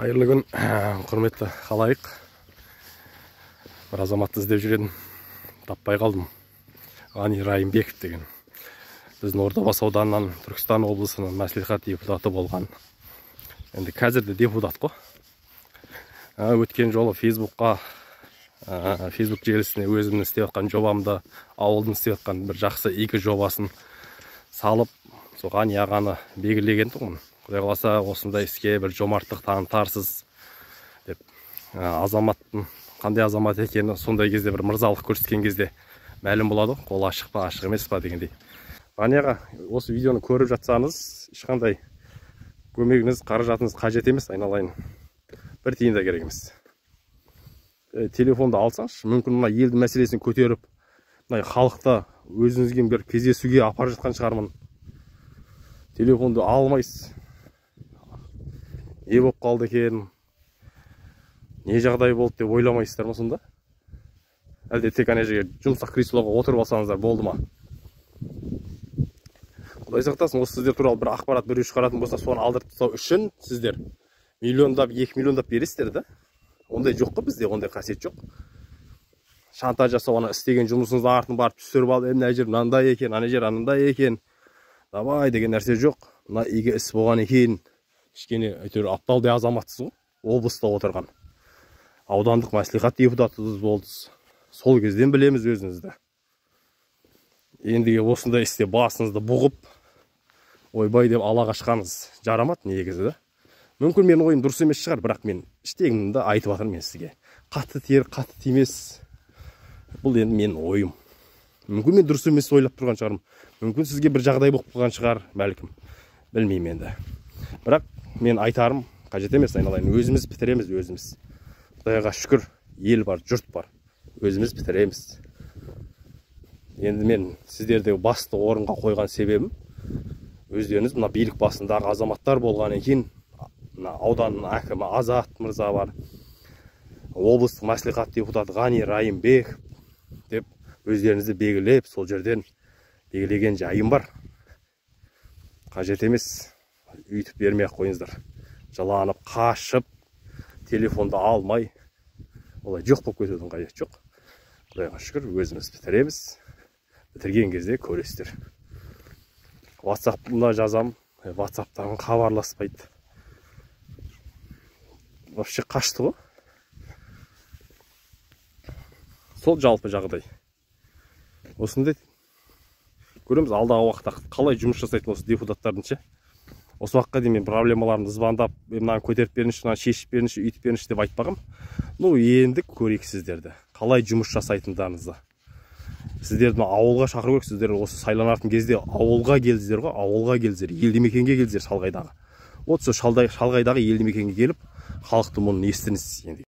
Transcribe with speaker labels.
Speaker 1: Қайырлы күн, құрметті халайық. Бір азаматты іздеп жүр едім, таппай қалдым. Ғани Райымбеков деген. Біздің Ордабасы ауданынан, Түркістан облысының мәслихат депутаты болған. Енді қазір де депутат қой. Өткен жолы Фейсбукқа, Фейсбук желісіне өзімнің істеп жатқан жобамды, ауылдың істеп жатқан бір жақсы игі жобасын салып, сол Ғани ағаны белгілеген тұғын. Құдай қаласа, осындай іске бір жомарттық танытарсыз деп, азаматтың қандай азамат екені сондай кезде бір мырзалық көрсеткен кезде мәлім болады, қол ашық па, ашық емес па дегендей. Ғани аға, осы видеоны көріп жатсаңыз, ешқандай көмегіңіз, қаражатыңыз қажет емес, айналайын. Бір тиын да керек емес. Телефонды алсаңызшы, мүмкін мына елдің мәселесін көтеріп, мына халықты өзіңізге бір кездесуге апарып жатқан шығармын. Телефонды алмайсыз. Не болып қалды екен, не жағдай болды деп ойламайсыздар ма сонда? Әлде тек ана жерге жұмсақ креслоға отырып алсаңыздар болды ма? Құдай сақтасын, осы сіздер туралы бір ақпарат біреу шығаратын болса, соны алдырып тастау үшін сіздер миллиондап, 2 миллиондап бересіздер да? Ондай жоқ қой бізде, ондай қасиет жоқ. Шантаж жасау, ана істеген жұмысыңыздың артын барып түсіріп алып, мына жер мынандай екен, ана жер анандай екен, давай деген нәрсе жоқ. Мына игі іс болған екен. Кішкене әйтеуір апталдай азаматсыз ғой, облыста отырған. Аудандық мәслихат депутатысыз болдыңыз. Сол кезден білеміз өзіңізді. Ендіге осындай істе басыңызды бұғып, ойбай деп ала қашқаныңыз жарамады негізі да. Мүмкін менің ойым дұрыс емес шығар, бірақ мен іштегімді айтып жатырмын мен сізге. Қатты тиер, қатты тимес. Бұл енді менің ойым. Мүмкін мен дұрыс емес ойлап тұрған шығармын. Мүмкін сізге бір жағдай болып қалған шығар, бәлкім. Білмеймін енді. Бірақ мен айтарым қажет емес, айналайын. Өзіміз бітіреміз, өзіміз. Құдайға шүкір, ел бар, жұрт бар. Өзіміз бітіреміз. Енді мен сіздерді басты орынға қойған себебім, өздеріңіз мына билік басындағы азаматтар болғаннан кейін, мына ауданның әкімі Азат мырза бар, облыстық мәслихат депутаты Ғани Райымбеков деп өздеріңізді белгілеп, сол жерден белгілеген жайым бар. Қажет емес, үйтіп бермей ақ қойыңыздар. Жаланып, қашып, телефонды алмай, олай жоқ болып кетудің қажеті жоқ. Құдайға шүкір, өзіміз бітіреміз. Бітірген кезде көресіздер. WhatsApp-ына жазам, WhatsApp-тан хабарласпайды. Вообще қашты ғой. Сол жалпы жағдай. Осындай көреміз алдағы уақытта қалай жұмыс жасайтын осы депутаттардың ше. Осы уақытқа дейін мен проблемаларымды звондап, мынаны көтеріп беріңізші, мынаны шешіп беріңізші, үйтіп беріңізші деп айтпағам. Ну, енді көрейік сіздерді, қалай жұмыс жасайтындарыңызды. Сіздерді ауылға шақыру керек, сіздер осы сайланатын кезде ауылға келдіңіздер ғой, ауылға келдіңіздер, елді мекенге келдіңіздер шалғайдағы. Вот сол шалғайдағы елді мекенге келіп, халықтың мұңын естіңіз енді.